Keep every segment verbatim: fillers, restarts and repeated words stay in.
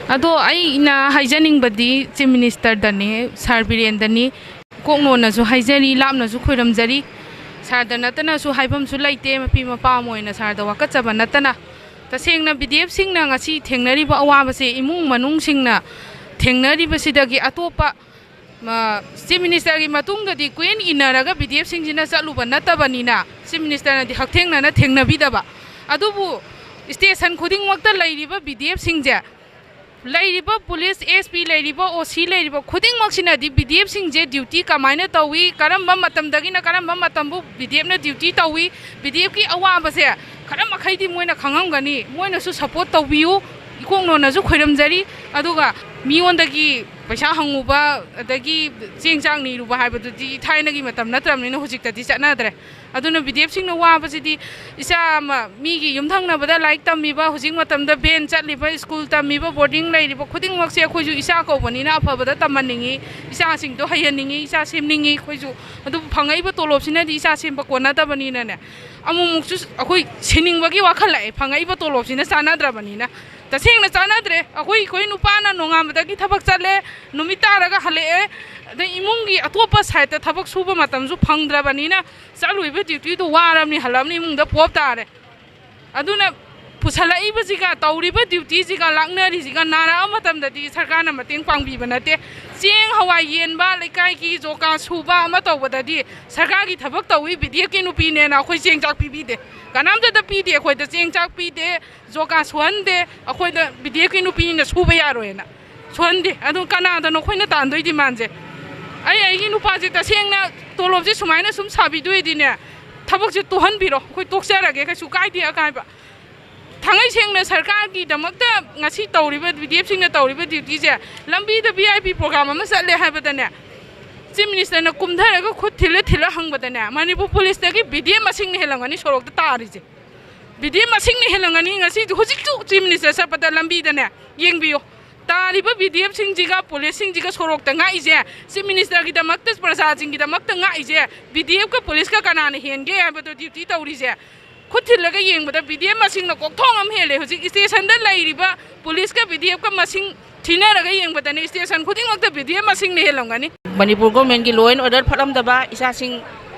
ꯑꯗꯣ ꯑꯩꯅ ꯍꯥꯏꯖꯅꯤꯡꯕꯗꯤ ꯆꯤꯐ ꯃꯤꯅꯤꯁꯇꯔꯗꯅꯤ, ꯁꯥꯔ ꯕꯤꯔꯦꯟꯗꯅꯤ꯫ ꯀꯣꯛꯅꯣꯟꯅꯁꯨ ꯍꯥꯏꯖꯔꯤ, ꯂꯥꯞꯅꯁꯨ ꯈꯣꯏꯔꯝꯖꯔꯤ꯫ ꯁꯥꯔꯗ ꯅꯠꯇꯅꯁꯨ ꯍꯥꯏꯐꯝꯁꯨ ꯂꯩꯇꯦ, ꯃꯄꯤ ꯃꯄꯥ ꯑꯃ ꯑꯣꯏꯅ ꯁꯥꯔꯗ ꯋꯥꯀꯠꯆꯕ ꯅꯠꯇꯅ꯫ ꯇꯁꯦꯡꯅ ꯕꯤ ꯗꯤ ꯑꯦꯐꯁꯤꯡꯅ ꯉꯁꯤ ꯊꯦꯡꯅꯔꯤꯕ ꯑꯋꯥꯕꯁꯦ, ꯏꯃꯨꯡ ꯃꯅꯨꯡꯁꯤꯡꯅ ꯊꯦꯡꯅꯔꯤꯕꯁꯤꯗꯒꯤ ꯑꯇꯣꯞꯄ, ꯃ-, ꯆꯤꯐ ꯃꯤꯅꯤꯁꯇꯔꯒꯤ ꯃꯇꯨꯡꯗꯗꯤ ꯀꯨꯏꯟ ꯏꯟꯅꯔꯒ ꯕꯤ ꯗꯤ ꯑꯦꯐꯁꯤꯡꯁꯤꯅ ꯆꯠꯂꯨꯕ ꯅꯠꯇꯕꯅꯤꯅ, ꯆꯤꯐ ꯃꯤꯅꯤꯁꯇꯔꯅꯗꯤ ꯍꯛꯊꯦꯡꯅꯅ ꯊꯦꯡꯅꯕꯤꯗꯕ꯫ ꯑꯗꯨꯕꯨ ꯁ꯭ꯇꯦꯁꯟ ꯈꯨꯗꯤꯡꯃꯛꯇ ꯂꯩꯔꯤꯕ ꯕꯤ ꯗꯤ ꯑꯦꯐꯁꯤꯡꯁꯦ, ꯂꯩꯔꯤꯕ ꯄꯨꯂꯤꯁ, ꯑꯦꯁ ꯄꯤ ꯂꯩꯔꯤꯕ, ꯑꯣ ꯁꯤ ꯂꯩꯔꯤꯕ ꯈꯨꯗꯤꯡꯃꯛꯁꯤꯅꯗꯤ ꯕꯤ ꯗꯤ ꯑꯦꯐꯁꯤꯡꯁꯦ ꯗ꯭ꯌꯨꯇꯤ ꯀꯃꯥꯏꯅ ꯇꯧꯏ, ꯀꯔꯝꯕ ꯃꯇꯝꯗꯒꯤꯅ ꯀꯔꯝꯕ ꯃꯇꯝꯕꯨ ꯕꯤ ꯗꯤ ꯑꯦꯐꯅ ꯗ꯭ꯌꯨꯇꯤ ꯇꯧꯏ, ꯕꯤ ꯗꯤ ꯑꯦꯐꯀꯤ ꯑꯋꯥꯕꯁꯦ ꯈꯔ ꯃꯈꯩꯗꯤ ꯃꯣꯏꯅ ꯈꯪꯉꯝꯒꯅꯤ꯫ ꯃꯣꯏꯅꯁꯨ ꯁꯄꯣꯔꯠ ꯇꯧꯕꯤꯌꯨ, ꯏꯀꯣꯛꯅꯣꯟꯅꯁꯨ ꯈꯣꯏꯔꯝꯖꯔꯤ꯫ ꯑꯗꯨꯒ ꯃꯤꯉꯣꯟꯗꯒꯤ ꯄꯩꯁꯥ ꯍꯪꯉꯨꯕ, ꯑꯗꯒꯤ ꯆꯦꯡ ꯆꯥꯛ ꯅꯤꯔꯨꯕ ꯍꯥꯏꯕꯗꯨꯗꯤ ꯊꯥꯏꯅꯒꯤ ꯃꯇꯝ ꯅꯠꯇ꯭ꯔꯕꯅꯤꯅ ꯍꯧꯖꯤꯛꯇꯗꯤ ꯆꯠꯅꯗ꯭ꯔꯦ꯫ ꯑꯗꯨꯅ ꯕꯤ ꯗꯤ ꯑꯦꯐꯁꯤꯡꯅ ꯋꯥꯕꯁꯤꯗꯤ ꯏꯆꯥ ꯑꯃ, ꯃꯤꯒꯤ ꯌꯨꯝꯊꯪꯅꯕꯗ ꯂꯥꯏꯔꯤꯛ ꯇꯝꯃꯤꯕ, ꯍꯧꯖꯤꯛ ꯃꯇꯝꯗ ꯚꯦꯟ ꯆꯠꯂꯤꯕ, ꯁ꯭ꯀꯨꯜ ꯇꯝꯃꯤꯕ, ꯕꯣꯔꯗꯤꯡ ꯂꯩꯔꯤꯕ ꯈꯨꯗꯤꯡꯃꯛꯁꯦ ꯑꯩꯈꯣꯏꯁꯨ ꯏꯆꯥ ꯀꯧꯕꯅꯤꯅ ꯑꯐꯕꯗ ꯇꯝꯍꯟꯅꯤꯡꯉꯤ, ꯏꯆꯥꯁꯤꯡꯗꯣ ꯍꯩꯍꯟꯅꯤꯡꯉꯤ, ꯏꯆꯥ ꯁꯦꯝꯅꯤꯡꯉꯤ꯫ ꯑꯩꯈꯣꯏꯁꯨ ꯑꯗꯨꯕꯨ ꯐꯪꯉꯛꯏꯕ ꯇꯣꯂꯣꯞꯁꯤꯅꯗꯤ ꯏꯆꯥ ꯁꯦꯝꯕ ꯀꯣꯟꯅꯗꯕꯅꯤꯅꯅꯦ, ꯑꯃꯨꯛꯃꯨꯛꯁꯨ ꯑꯩꯈꯣꯏ ꯁꯤꯅꯤꯡꯕꯒꯤ ꯋꯥꯈꯜ ꯂꯥꯛꯑꯦ, ꯐꯪꯉꯛꯏꯕ ꯇꯣꯂꯣꯞꯁꯤꯅ ꯆꯥꯟꯅꯗ꯭ꯔꯕꯅꯤꯅ꯫ ꯇꯁꯦꯡꯅ ꯆꯥꯟꯅꯗ꯭ꯔꯦ꯫ ꯑꯩꯈꯣꯏ, ꯑꯩꯈꯣꯏ ꯅꯨꯄꯥꯅ ꯅꯣꯡꯉꯥꯟꯕꯗꯒꯤ ꯊꯕꯛ ꯆꯠꯂꯦ, ꯅꯨꯃꯤꯠ ꯇꯥꯔꯒ ꯍꯜꯂꯛꯑꯦ, ꯑꯗꯩ ꯏꯃꯨꯡꯒꯤ ꯑꯇꯣꯞꯄ ꯁꯥꯏꯠꯇ ꯊꯕꯛ ꯁꯨꯕ ꯃꯇꯝꯁꯨ ꯐꯪꯗ꯭ꯔꯕꯅꯤꯅ, ꯆꯠꯂꯨꯏꯕ ꯗ꯭ꯌꯨꯇꯤꯗꯨ ꯋꯥꯔꯕꯅꯤ, ꯍꯜꯂꯛꯑꯕꯅꯤ, ꯏꯃꯨꯡꯗ ꯄꯣꯞ ꯇꯥꯔꯦ꯫ ꯑꯗꯨꯅ ꯄꯨꯁꯜꯂꯛꯏꯕꯁꯤꯒ, ꯇꯧꯔꯤꯕ ꯗ꯭ꯌꯨꯇꯤꯁꯤꯒ, ꯂꯥꯛꯅꯔꯤꯁꯤꯒ ꯅꯥꯔꯛꯑ ꯃꯇꯝꯗꯗꯤ ꯁꯔꯀꯥꯔꯅ ꯃꯇꯦꯡ ꯄꯥꯡꯕꯤꯕ ꯅꯠꯇꯦ꯫ ꯆꯦꯡ ꯍꯋꯥꯏ ꯌꯦꯟꯕ, ꯂꯩꯀꯥꯏꯒꯤ ꯖꯣꯀꯥ ꯁꯨꯕ ꯑꯃ ꯇꯧꯕꯗꯗꯤ ꯁꯔꯀꯥꯔꯒꯤ ꯊꯕꯛ ꯇꯧꯏ, ꯕꯤ ꯗꯤ ꯑꯦꯐꯀꯤ ꯅꯨꯄꯤꯅꯦꯅ ꯑꯩꯈꯣꯏ ꯆꯦꯡ ꯆꯥꯛ ꯄꯤꯕꯤꯗꯦ, ꯀꯅꯥꯝꯇꯗ ꯄꯤꯗꯦ꯫ ꯑꯩꯈꯣꯏꯗ ꯆꯦꯡ ꯆꯥꯛ ꯄꯤꯗꯦ, ꯖꯣꯀꯥ ꯁꯨꯍꯟꯗꯦ꯫ ꯑꯩꯈꯣꯏꯗ ꯕꯤ ꯗꯤ ꯑꯦꯐꯀꯤ ꯅꯨꯄꯤꯅꯤꯅ ꯁꯨꯕ ꯌꯥꯔꯣꯏꯅ ꯁꯨꯍꯟꯗꯦ꯫ ꯑꯗꯨ ꯀꯅꯥꯗꯅꯣ ꯑꯩꯈꯣꯏꯅ ꯇꯥꯟꯗꯣꯏ ꯗꯤꯃꯥꯟꯁꯦ? ꯑꯩ ꯑꯩꯒꯤ ꯅꯨꯄꯥꯁꯦ ꯇꯁꯦꯡꯅ ꯇꯣꯂꯣꯞꯁꯦ ꯁꯨꯃꯥꯏꯅ ꯁꯨꯝ ꯁꯥꯕꯤꯗꯣꯏꯗꯤꯅꯦ, ꯊꯕꯛꯁꯦ ꯇꯣꯛꯍꯟꯕꯤꯔꯣ, ꯑꯩꯈꯣꯏ ꯇꯣꯛꯆꯔꯒꯦ, ꯀꯩꯁꯨ ꯀꯥꯏꯗꯦ ꯑꯀꯥꯏꯕ꯫ ꯊꯥꯡꯉꯩ ꯁꯦꯡꯅ ꯁꯔꯀꯥꯔꯒꯤꯗꯃꯛꯇ ꯉꯁꯤ ꯇꯧꯔꯤꯕ, ꯕꯤ ꯗꯤ ꯑꯦꯐꯁꯤꯡꯅ ꯇꯧꯔꯤꯕ ꯗ꯭ꯌꯨꯇꯤꯁꯦ, ꯂꯝꯕꯤꯗ ꯚꯤ ꯑꯥꯏ ꯄꯤ ꯄ꯭ꯔꯣꯒ꯭ꯔꯥꯝ ꯑꯃ ꯆꯠꯂꯦ ꯍꯥꯏꯕꯗꯅꯦ, ꯆꯤꯐ ꯃꯤꯅꯤꯁꯇꯔꯅ ꯀꯨꯝꯊꯔꯒ ꯈꯨꯠ ꯊꯤꯜꯂ ꯊꯤꯜꯂ ꯍꯪꯕꯗꯅꯦ, ꯃꯅꯤꯄꯨꯔ ꯄꯨꯂꯤꯁꯇꯒꯤ ꯕꯤ ꯗꯤ ꯑꯦꯐ ꯃꯁꯤꯡꯅ ꯍꯦꯜꯂꯝꯒꯅꯤ ꯁꯣꯔꯣꯛꯇ ꯇꯥꯔꯤꯁꯦ꯫ ꯕꯤ ꯗꯤ ꯑꯦꯐ ꯃꯁꯤꯡꯅ ꯍꯦꯜꯂꯝꯒꯅꯤ꯫ ꯉꯁꯤ ꯍꯧꯖꯤꯛꯁꯨ ꯆꯤꯐ ꯃꯤꯅꯤꯁꯇꯔ ꯆꯠꯄꯗ ꯂꯝꯕꯤꯗꯅꯦ, ꯌꯦꯡꯕꯤꯌꯨ, ꯇꯥꯔꯤꯕ ꯕꯤ ꯗꯤ ꯑꯦꯐꯁꯤꯡꯁꯤꯒ ꯄꯨꯂꯤꯁꯁꯤꯡꯁꯤꯒ ꯁꯣꯔꯣꯛꯇ ꯉꯥꯛꯏꯁꯦ, ꯆꯤꯐ ꯃꯤꯅꯤꯁꯇꯔꯒꯤꯗꯃꯛꯇ, ꯄ꯭ꯔꯖꯥꯁꯤꯡꯒꯤꯗꯃꯛꯇ ꯉꯥꯛꯏꯁꯦ, ꯕꯤ ꯗꯤ ꯑꯦꯐꯀ ꯄꯨꯂꯤꯁꯀ ꯀꯅꯥꯅ ꯍꯦꯟꯒꯦ ꯍꯥꯏꯕꯗꯣ ꯗ꯭ꯌꯨꯇꯤ ꯇꯧꯔꯤꯁꯦ꯫ ꯈꯨꯠ ꯊꯤꯜꯂꯒ ꯌꯦꯡꯕꯗ ꯕꯤ ꯗꯤ ꯑꯦꯐ ꯃꯁꯤꯡꯅ ꯀꯣꯛꯊꯣꯡ ꯑꯃ ꯍꯦꯜꯂꯦ꯫ ꯍꯧꯖꯤꯛ ꯁ꯭ꯇꯦꯁꯟꯗ ꯂꯩꯔꯤꯕ ꯄꯨꯂꯤꯁꯀ ꯕꯤ ꯗꯤ ꯑꯦꯐꯀ ꯃꯁꯤꯡ ꯊꯤꯅꯔꯒ ꯌꯦꯡꯕꯗꯅꯤ, ꯁ꯭ꯇꯦꯁꯟ ꯈꯨꯗꯤꯡꯃꯛꯇ ꯕꯤ ꯗꯤ ꯑꯦꯐ ꯃꯁꯤꯡꯅ ꯍꯦꯜꯂꯝꯒꯅꯤ꯫ ꯃꯅꯤꯄꯨꯔ ꯒꯣꯔꯃꯦꯟꯒꯤ law and order ꯐꯠꯂꯝꯗꯕ, ꯏꯆꯥꯁꯤꯡ,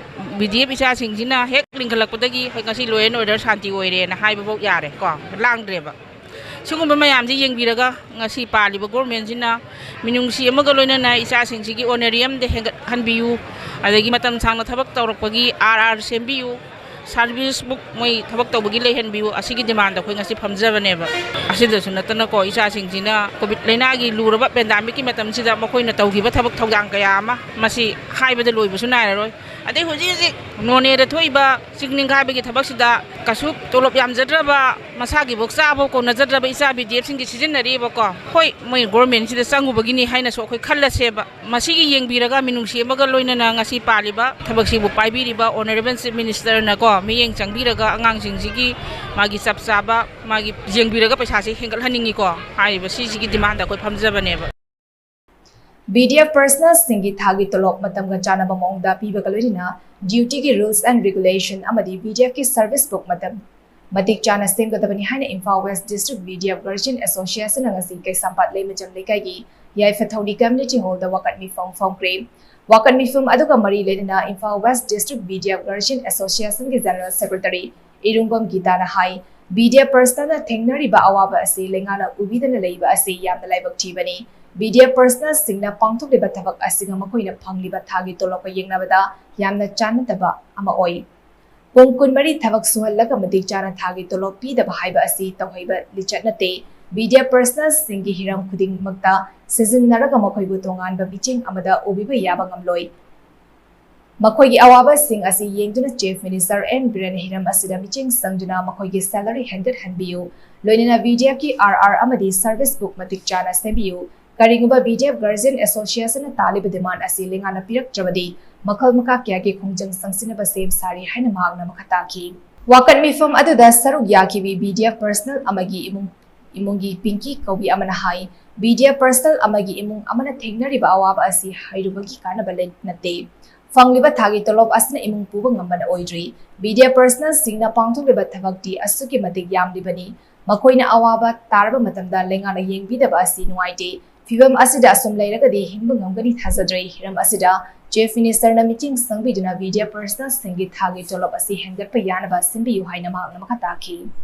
ꯕꯤ ꯗꯤ ꯑꯦꯐ ꯏꯆꯥꯁꯤꯡꯁꯤꯅ ꯍꯦꯛ ꯂꯤꯡꯈꯠꯂꯛꯄꯗꯒꯤ ꯑꯩꯈꯣꯏ ꯉꯁꯤ law and order ꯁꯥꯟꯇꯤ ꯑꯣꯏꯔꯦꯅ ꯍꯥꯏꯕꯐꯥꯎ ꯌꯥꯔꯦ ꯀꯣ, ꯂꯥꯡꯗ꯭ꯔꯦꯕ꯫ ꯁꯤꯒꯨꯝꯕ ꯃꯌꯥꯝꯁꯤ ꯌꯦꯡꯕꯤꯔꯒ ꯉꯁꯤ ꯄꯥꯜꯂꯤꯕ ꯒꯣꯔꯃꯦꯟꯁꯤꯅ ꯃꯤꯅꯨꯡꯁꯤ ꯑꯃꯒ ꯂꯣꯏꯅꯅ ꯏꯆꯥꯁꯤꯡꯁꯤꯒꯤ honorariumꯗ ꯍꯦꯟꯒꯠꯍꯟꯕꯤꯌꯨ, ꯑꯗꯒꯤ ꯃꯇꯝ ꯁꯥꯡꯅ ꯊꯕꯛ ꯇꯧꯔꯛꯄꯒꯤ ꯑꯥꯔ ꯑꯥꯔ ꯁꯦꯝꯕꯤꯌꯨ, service book ꯃꯣꯏ ꯊꯕꯛ ꯇꯧꯕꯒꯤ ꯂꯩꯍꯟꯕꯤꯌꯨ, ꯑꯁꯤꯒꯤ demand ꯑꯩꯈꯣꯏ ꯉꯁꯤ ꯐꯝꯖꯕꯅꯦꯕ꯫ ꯑꯁꯤꯗꯁꯨ ꯅꯠꯇꯅꯀꯣ, ꯏꯆꯥꯁꯤꯡꯁꯤꯅ COVID ꯂꯥꯏꯅꯥꯒꯤ ꯂꯨꯔꯕ pandemicꯀꯤ ꯃꯇꯝꯁꯤꯗ ꯃꯈꯣꯏꯅ ꯇꯧꯈꯤꯕ ꯊꯕꯛ ꯊꯧꯗꯥꯡ ꯀꯌꯥ ꯑꯃ, ꯃꯁꯤ ꯍꯥꯏꯕꯗ ꯂꯣꯏꯕꯁꯨ ꯅꯥꯏꯔꯔꯣꯏ꯫ ꯑꯗꯩ ꯍꯧꯖꯤꯛ ꯍꯧꯖꯤꯛ ꯅꯣꯅꯦꯗ ꯊꯣꯛꯏꯕ ꯆꯤꯡ ꯅꯤꯡꯈꯥꯏꯕꯒꯤ ꯊꯕꯛꯁꯤꯗ ꯀꯩꯁꯨ ꯇꯣꯂꯣꯞ ꯌꯥꯝꯖꯗ꯭ꯔꯕ, ꯃꯁꯥꯒꯤꯐꯧ ꯆꯥꯕ ꯀꯣꯟꯅꯖꯗ꯭ꯔꯕ ꯏꯆꯥ ꯕꯤ ꯗꯤ ꯑꯦꯐꯁꯤꯡꯒꯤ ꯁꯤꯖꯤꯟꯅꯔꯤꯕꯀꯣ꯫ ꯍꯣꯏ, ꯃꯣꯏ ꯒꯣꯔꯃꯦꯟꯁꯤꯗ ꯆꯪꯉꯨꯕꯒꯤꯅꯤ ꯍꯥꯏꯅꯁꯨ ꯑꯩꯈꯣꯏ ꯈꯜꯂꯁꯦꯕ꯫ ꯃꯁꯤꯒꯤ ꯌꯦꯡꯕꯤꯔꯒ ꯃꯤꯅꯨꯡꯁꯤ ꯑꯃꯒ ꯂꯣꯏꯅꯅ ꯉꯁꯤ ꯄꯥꯜꯂꯤꯕ ꯊꯕꯛꯁꯤꯕꯨ ꯄꯥꯏꯕꯤꯔꯤꯕ Honourable Chief Ministerꯅꯀꯣ, ꯃꯤꯠꯌꯦꯡ ꯆꯪꯕꯤꯔꯒ ꯑꯉꯥꯡꯁꯤꯡꯁꯤꯒꯤ ꯃꯥꯒꯤ ꯆꯞ ꯆꯥꯕ ꯃꯥꯒꯤ ꯌꯦꯡꯕꯤꯔꯒ ꯄꯩꯁꯥꯁꯦ ꯍꯦꯟꯒꯠꯍꯟꯅꯤꯡꯉꯤꯀꯣ꯫ ꯍꯥꯏꯔꯤꯕ ꯁꯤꯁꯤꯒꯤ demandꯗ ꯑꯩꯈꯣꯏ ꯐꯝꯖꯕꯅꯦꯕ꯫ B D F personnelꯁꯤꯡꯒꯤ ꯊꯥꯒꯤ ꯇꯣꯂꯣꯞ ꯃꯇꯝꯒ ꯆꯥꯟꯅꯕ ꯃꯑꯣꯡꯗ ꯄꯤꯕꯒ ꯂꯣꯏꯅꯅ dutyꯒꯤ rules and regulation ꯑꯃꯗꯤ B D Fꯀꯤ service book ꯃꯇꯝ ꯃꯇꯤꯛ ꯆꯥꯅ ꯁꯦꯝꯒꯗꯕꯅꯤ ꯍꯥꯏꯅ Imphal West District B D F Guardian Associationꯅ ꯉꯁꯤ ꯀꯩꯁꯥꯝꯄꯥꯠ ꯂꯩꯃꯖꯝ ꯂꯩꯀꯥꯏꯒꯤ ꯌꯥꯏꯐ ꯊꯧꯅꯤ community hallꯗ ꯋꯥꯀꯠ ꯃꯤꯐꯝ ꯐꯣꯡꯈ꯭ꯔꯦ꯫ ꯋꯥꯀꯠ ꯃꯤꯐꯝ ꯑꯗꯨꯒ ꯃꯔꯤ ꯂꯩꯅꯅ Imphal West District B D F Guardian Associationꯒꯤ General Secretary ꯏꯔꯨꯡꯕꯝ ꯒꯤꯇꯥꯅ ꯍꯥꯏ, B D F personnelꯅ ꯊꯦꯡꯅꯔꯤꯕ ꯑꯋꯥꯕ ꯑꯁꯤ ꯂꯩꯉꯥꯛꯅ ꯎꯕꯤꯗꯅ ꯂꯩꯕ ꯑꯁꯤ ꯌꯥꯝꯅ ꯂꯥꯏꯕꯛ ꯊꯤꯕꯅꯤ꯫ B D F personnelꯁꯤꯡꯅ ꯄꯥꯡꯊꯣꯛꯂꯤꯕ ꯊꯕꯛ ꯑꯁꯤꯒ ꯃꯈꯣꯏꯅ ꯐꯪꯂꯤꯕ ꯊꯥꯒꯤ ꯇꯣꯂꯣꯞꯀ ꯌꯦꯡꯅꯕꯗ ꯌꯥꯝꯅ ꯆꯥꯟꯅꯗꯕ ꯑꯃ ꯑꯣꯏ꯫ ꯄꯨꯡ ꯀꯨꯟꯃꯔꯤ ꯊꯕꯛ ꯁꯨꯍꯜꯂꯒ ꯃꯇꯤꯛ ꯆꯥꯅ ꯊꯥꯒꯤ ꯇꯣꯂꯣꯞ ꯄꯤꯗꯕ ꯍꯥꯏꯕ ꯑꯁꯤ ꯇꯧꯍꯩꯕ ꯂꯤꯆꯠ ꯅꯠꯇꯦ꯫ B D F personnelꯁꯤꯡꯒꯤ ꯍꯤꯔꯝ ꯈꯨꯗꯤꯡꯃꯛꯇ ꯁꯤꯖꯤꯟꯅꯔꯒ ꯃꯈꯣꯏꯕꯨ ꯇꯣꯉꯥꯟꯕ ꯃꯤꯠꯌꯦꯡ ꯑꯃꯗ ꯎꯕꯤꯕ ꯌꯥꯕ ꯉꯝꯂꯣꯏ꯫ ꯃꯈꯣꯏꯒꯤ ꯑꯋꯥꯕꯁꯤꯡ ꯑꯁꯤ ꯌꯦꯡꯗꯨꯅ Chief Minister N ꯕꯤꯔꯦꯟꯅ ꯍꯤꯔꯝ ꯑꯁꯤꯗ ꯃꯤꯠꯌꯦꯡ ꯆꯪꯗꯨꯅ ꯃꯈꯣꯏꯒꯤ salary ꯍꯦꯟꯒꯠꯍꯟꯕꯤꯌꯨ, ꯂꯣꯏꯅꯅ B D Fꯀꯤ R R ꯑꯃꯗꯤ service book ꯃꯇꯤꯛ ꯆꯥꯅ ꯁꯦꯝꯕꯤꯌꯨ꯫ ꯀꯔꯤꯒꯨꯝꯕ B D F Guardian Associationꯅ ꯇꯥꯜꯂꯤꯕ demand ꯑꯁꯤ ꯂꯩꯉꯥꯛꯅ ꯄꯤꯔꯛꯇ꯭ꯔꯕꯗꯤ ꯃꯈꯜ ꯃꯈꯥ ꯀꯌꯥꯒꯤ ꯈꯣꯡꯖꯪ ꯆꯪꯁꯤꯟꯅꯕ ꯁꯦꯝ ꯁꯥꯔꯤ ꯍꯥꯏꯅ ꯃꯍꯥꯛꯅ ꯃꯈꯥ ꯇꯥꯈꯤ꯫ ꯋꯥꯀꯠ ꯃꯤꯐꯝ ꯑꯗꯨꯗ ꯁꯔꯨꯛ ꯌꯥꯈꯤꯕꯤ B D F personnel ꯑꯃꯒꯤ ꯏꯃꯨꯡ ꯏꯃꯨꯡꯒꯤ ꯄꯤꯡꯀꯤ ꯀꯧꯕꯤ ꯑꯃꯅ ꯍꯥꯏ, B D F personnel ꯑꯃꯒꯤ ꯏꯃꯨꯡ ꯑꯃꯅ ꯊꯦꯡꯅꯔꯤꯕ ꯑꯋꯥꯕ ꯑꯁꯤ ꯍꯩꯔꯨꯕꯒꯤ ꯀꯥꯟꯅꯕ ꯂꯩ-, ꯅꯠꯇꯦ꯫ ꯐꯪꯂꯤꯕ ꯊꯥꯒꯤ ꯇꯣꯂꯣꯞ ꯑꯁꯤꯅ ꯏꯃꯨꯡ ꯄꯨꯕ ꯉꯝꯕꯅ ꯑꯣꯏꯗ꯭ꯔꯤ꯫ B D F personnelꯁꯤꯡꯅ ꯄꯥꯡꯊꯣꯛꯂꯤꯕ ꯊꯕꯛꯇꯤ ꯑꯁꯨꯛꯀꯤ ꯃꯇꯤꯛ ꯌꯥꯝꯂꯤꯕꯅꯤ꯫ ꯃꯈꯣꯏꯅ ꯑꯋꯥꯕ ꯇꯥꯔꯕ ꯃꯇꯝꯗ ꯂꯩꯉꯥꯛꯅ ꯌꯦꯡꯕꯤꯗꯕ ꯑꯁꯤ ꯅꯨꯡꯉꯥꯏꯇꯦ꯫ ꯐꯤꯕꯝ ꯑꯁꯤꯗ ꯑꯁꯨꯝ ꯂꯩꯔꯒꯗꯤ ꯍꯤꯡꯕ ꯉꯝꯒꯅꯤ ꯊꯥꯖꯗ꯭ꯔꯦ꯫ ꯍꯤꯔꯝ ꯑꯁꯤꯗ Chief Minister ꯅ ꯃꯤꯠꯌꯦꯡ ꯆꯪꯕꯤꯗꯨꯅ media personnel ꯁꯤꯡꯒꯤ ꯊꯥꯒꯤ ꯇꯣꯂꯣꯞ ꯑꯁꯤ ꯍꯦꯟꯒꯠꯄ ꯌꯥꯅꯕ ꯁꯤꯟꯕꯤꯌꯨ ꯍꯥꯏꯅ ꯃꯍꯥꯛꯅ ꯃꯈꯥ ꯇꯥꯈꯤ꯫